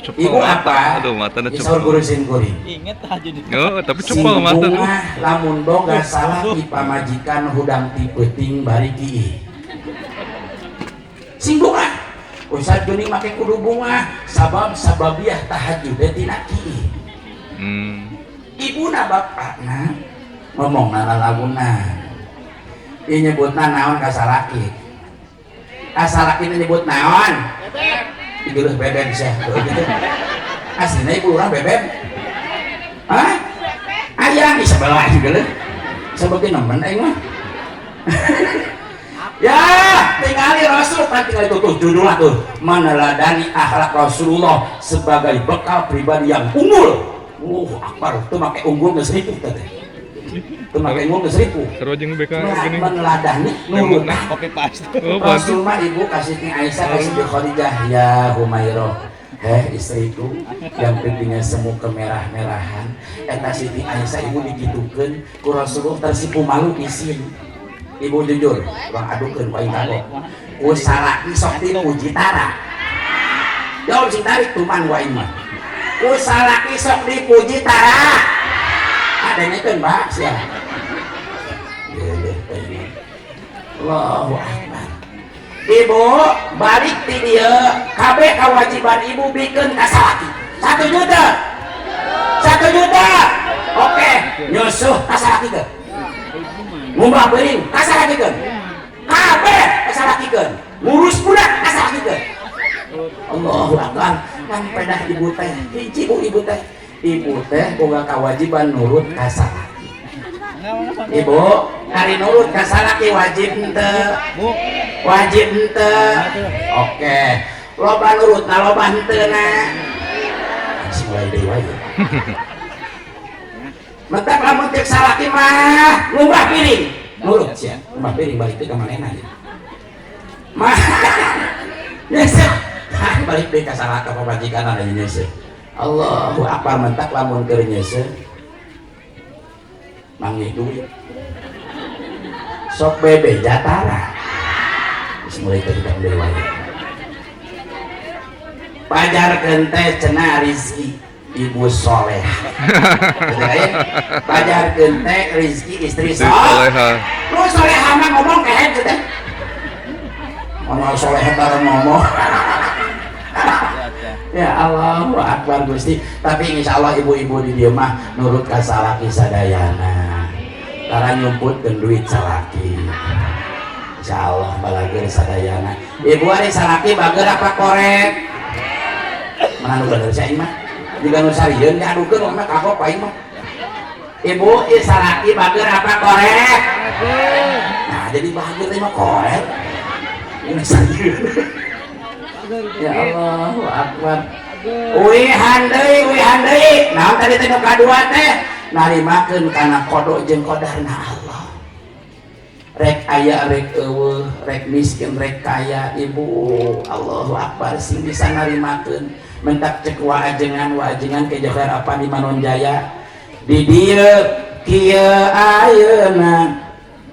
Cepol Ibu mata. apa? Aduh, matanya Saur cepol. Guru sim kuring. Inget aja di. Oh, tapi Sing cepol mata tuh. Bungah lamun boga salaki pamajikan hudang ti peuting bari kiih. Sing bungah. Ustaz geuning make kudu bungah sabab sababiah tahajud teh tina kiih. Ibuna bapakna ngomong lalagunan. Ieu nyebutna naon ka salaki? Ka salaki nyebut naon? Bebek. Geuleuh bebek sia. Gitu. Aslina ibu urang bebek. Hah? Ayang di sebelah geuleuh. Sebagai nemen aing mah. Ya, tinggali Rasul kan tinggal itu tuh judulnya tuh, meneladani akhlak Rasulullah sebagai bekal pribadi yang unggul. Akbar, tuh make unggul geus ripuh teh. Tuh make unggul geus ripuh. Seru aja BK gini. Meneladani nurut. Copy paste. Oh, Rasul bantu. Mah ibu kasih Siti Aisyah, kasih Siti Khadijah, ya Humairah, heh istriku yang pipinya semu kemerah-merahan. Eta Siti Aisyah, ibu, dikitukeun ku Rasulullah tersipu malu isin. Ibu jujur, urang adukeun ku aing kagok. Ku salaki sok dipuji tara? Jawab sing tarik tuman ku aing mah. Ku salaki sok dipuji tara? Adengekeun, Pak, sia. Allahu Akbar. Ibu balik ti dieu kabeh kewajiban ibu bikeun ka salaki. 1 juta, 1 juta. Oke, nyusuh ka salaki keun, ngumbah piring ka salaki keun, kabeh ka salaki keun, ngurus budak ka salaki keun. Allahu Akbar. Kan pedah ibu teh hiji, Bu. Ibu teh, ibu teh boga kewajiban nurut ka salaki. Ibu, hari nurut ka salaki wajib henteu? Bu. Wajib henteu? Oke, loba nurut na loba henteu na? Sing mulai deui wae. Mentak lamun cek salaki mah ngumbah piring nurut sia, ngumbah piring balik teh ka manehna ya mah nyesek balik deui ka salaki pamajikan ada nyesek. Allahu Akbar. Mentak lamun keur nyesek manggih duit sok bebe jatara. Geus mulai teh deui wae. Pajarkeun teh cenah rizki ibu soleh. Pajarkeun teh rizki istri Istri soleh. soleha. Lu soleha mah ngomong kehed teh. Ngomong soleha bareng ngomong. Ya Allahu Akbar Gusti. Tapi insya Allah ibu-ibu di dieu mah nurut ka salaki sadayana. Tara nyumputkeun duit salaki. Insya Allah balageur sadayana. Ibu, ari salaki bager apa korek? Mana nu bener sih mah? Jiga nu sarieun diadukeun mah kagok aing mah. Ibu, ieu salaki bager apa korek? Nah, jadi bager teh mah korek. Ini sarieun. Ya Allahu Akbar. Uihan deui, uihan deui. Naon tadi teh nu kadua teh? Narimakeun kana qada jeung qadarna Allah. Rek aya rek euweuh, rek miskin rek kaya, ibu, Allahu Akbar, sing bisa narimakeun. Mentak cek wa ajengan, wa ajengan ke Jafar apa di Manonjaya di dieu kieu ayeuna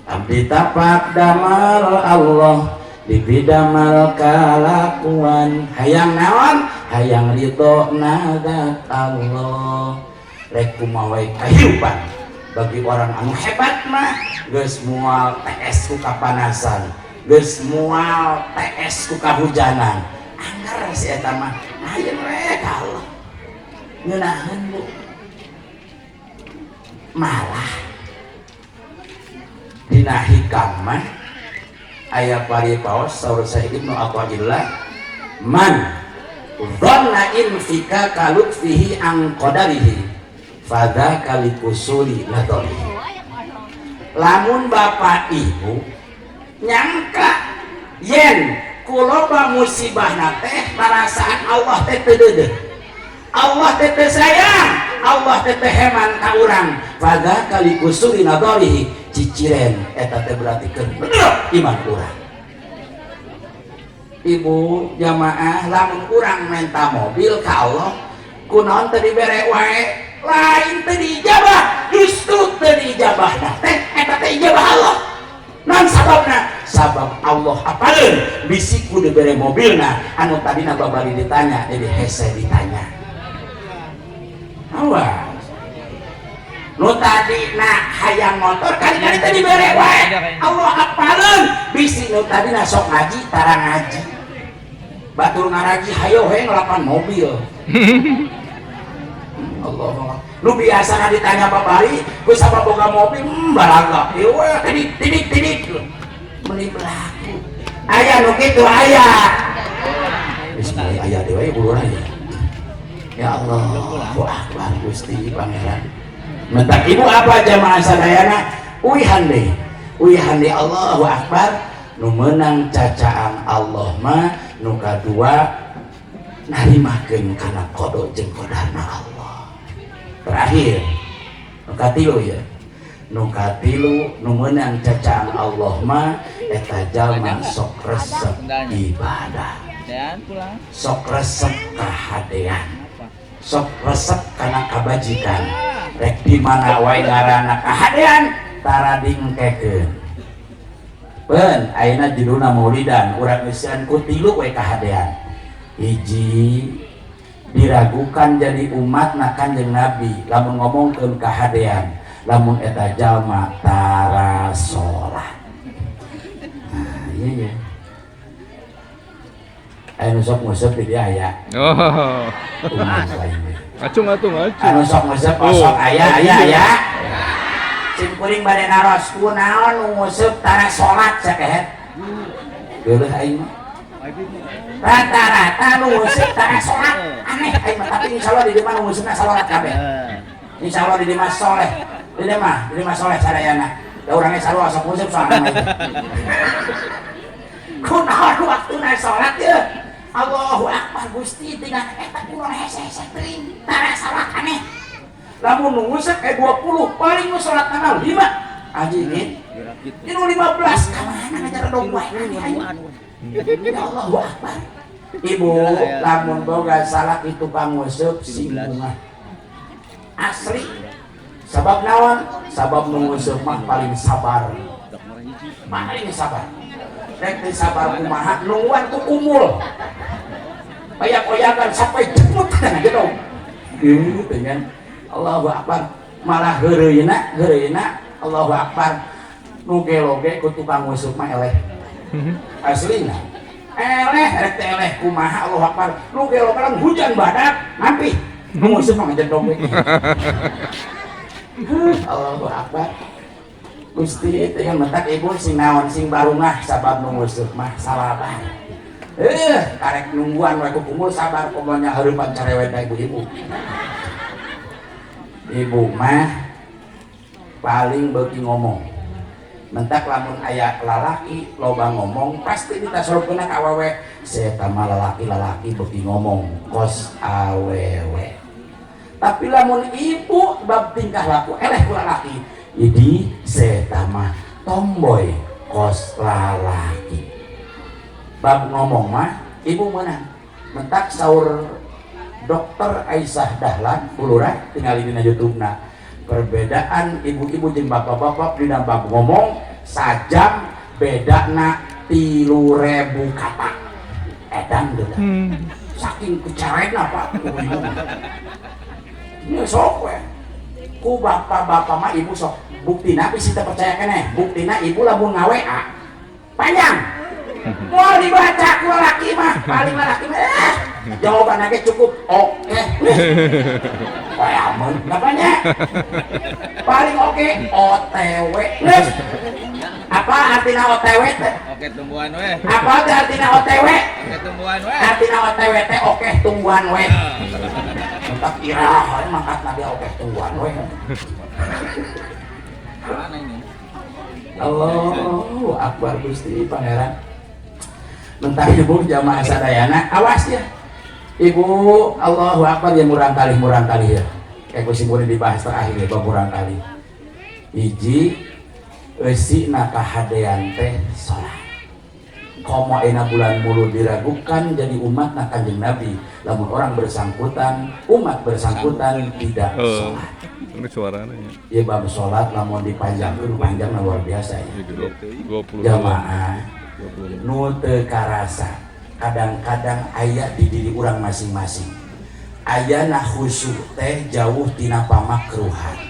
abdi tapak damal Allah dipidamal kalakuan hayang naon, hayang ridho nadat Allah. Rek kumaha wae kahirupan, bagi orang anu hebat mah geus moal TS ku kapanasan, geus moal TS ku kahujanan, angger si eta mah hayang rek Allah ngeunaheun. Bu, malah dina hikam mah aya paripaos saur Sayyid Ibnu Athaillah, man dhanna infika kalutfihi an qadarihi fadzaka likusuri nadharihi. Lamun bapak ibu nyangka yen kuloba musibah teh perasaan Allah teh teu deudeuh, Allah teh teu sayang, Allah teh teu heman ka urang, fadzaka likusuri nadharihi, ciciren eta teh berarti keur bener iman urang. Ibu jamaah, lamun urang menta mobil ka Allah kunaon teu dibere wae, lain teu diijabah, justru teu diijabah teh eta teh ijabah Allah. Naon sababna? Sabab Allah apaleun bisi ku dibere mobilna anu tadina babari ditanya jadi hese ditanya. Awas, nu tadina hayang motor kali-kali tadi bere wae, Allah apaleun bisi nu tadina sok ngaji tara ngaji, batur ngaraji hayo he ngelapan mobil. Allah, lu biasa ditanya babari ku sabab boga mobil, balaga ieu we tidik tidik tidik meuni belaku. Aya nu kitu, aya. Bismillah, aya deui bulurah ya. Ya Allah, akbar Gusti Pangeran. Mentak ibu apa jamaah sadayana, uihan deh, uihan deh. Allahu akbar, nu meunang cacaang Allah mah nu kadua narimakeun kana qada jeung qadarna Allah. Terakhir nu katilu ya, nu katilu nu meunang cacaang Allah mah eta jalma sok resep ibadah, sok resep kahadean, sok resep kana kabajikan. Rek di mana wae ngaranna kahadean tara dingkekeun. Pen ayeuna judulna maulidan, urang eusian ku tilu we kahadean. Hiji, diragukan jadi umat na Kanjeng Nabi lamun ngomongkeun kahadean lamun eta jalma tara salat. Nah, iya ya, aya nu sok nguseup di dieu aya. Oh. Umum lain. Ngacung atuh, ngacung. Anu sok nguseup, oh, sok aya, aya, aya. Sim kuring bade naros, kunaon nu nguseup tara salat sakehet? Geuleuh aing mah. Rata-rata nu nguseup tara salat. Aneh aing mah, tapi insyaallah di dieu mah nu nguseupna salat kabeh. Insyaallah di dieu mah soleh. Di dieu mah, di dieu mah soleh sadayana. Da urangnya sarua sok nguseup soalna mah. Kunaon waktuna salat ye? Allahu akbar Gusti, tinggal eta kunaon hese-hese teuing tara salat, aneh. Lamun nu nguseup 20, paling nu salat tanggal 5 aji ini. Ini nu 15 ka mana ngajar dong wae, aneh aing. Ya Allahu akbar. Ibu, lamun boga salaki tukang nguseup sing bungah. Asli. Sabab naon? Sabab nu nguseup mah paling sabar. Paling sabar. Rek teu sabar kumaha nungguan ku kumul. Oyak-oyakan sampai jemput gitu. Gitu kan. Allahu akbar. Malah heureuyna, heureuyna Allahu akbar. Nu gelo ge ku tukang nguseup mah eleh. Aslina. Eleh rek teh eleh kumaha, Allahu akbar. Nu gelo kadang hujan badak nampi. Nu nguseup mah ngejedog we. Allahu akbar. Gusti teh mentak ibu sing naon sing barungah sabab nu nguseup mah salabar. Karek nungguan we ku kumpul sabar, pokoknya hareupan carewet ka ibu-ibu. Ibu mah paling beuki ngomong. Mentak lamun aya lalaki loba ngomong pasti ditasorkeun ka awewe. Eta mah lalaki-lalaki beuki ngomong kos awewe. Tapi lamun ibu bab tingkah laku eleh ku lalaki, idi eta mah tomboy kos lalaki. Bab ngomong mah ibu menang. Mentak saur Dokter Aisyah Dahlan bulurah tinggal dina YouTube-na. Perbedaan ibu-ibu jeung bapak-bapak dina bab ngomong sajam bedana 3.000 kata. Edan deui. Saking kecarena Pak ibu-ibu. Ini sok we. Ku bapak-bapak mah ibu sok buktina bisi teu percaya keneh. Buktina ibu lamun nga-WA panjang. Moal dibaca ku lalaki mah, paling lalaki mah jawaban ge cukup oke. Wah, aman namanya. Paling oke OTW. Geus. Apa artinya OTW teh? Oke tungguan we. Apa teh artinya OTW? Oke tungguan we. Artinya OTW teh oke tungguan we. Tetap iraha mangkat nabi oke tungguan we. Mana ini? Allahu akbar Gusti Pangeran. Mentah ibu jamaah sadayana, awas ya. Ibu Allahu akbar ya, murang kali ya. Kayak ku simpurin dibahas terakhir ya, bab murang kali. Hiji eusina kahadean teh salat. Komo ayeuna bulan Mulud diragukan jadi umat na Kanjeng Nabi. Lamun orang bersangkutan, umat bersangkutan tidak Oh. salat. Ini suaranya ya. Ya bab salat lamun dipanjangkeun panjangna luar biasa ya. 20. Jamaah Nu teu karasa kadang-kadang aya di diri urang masing-masing. Ayana khusyuk teh jauh tina pamakruhan.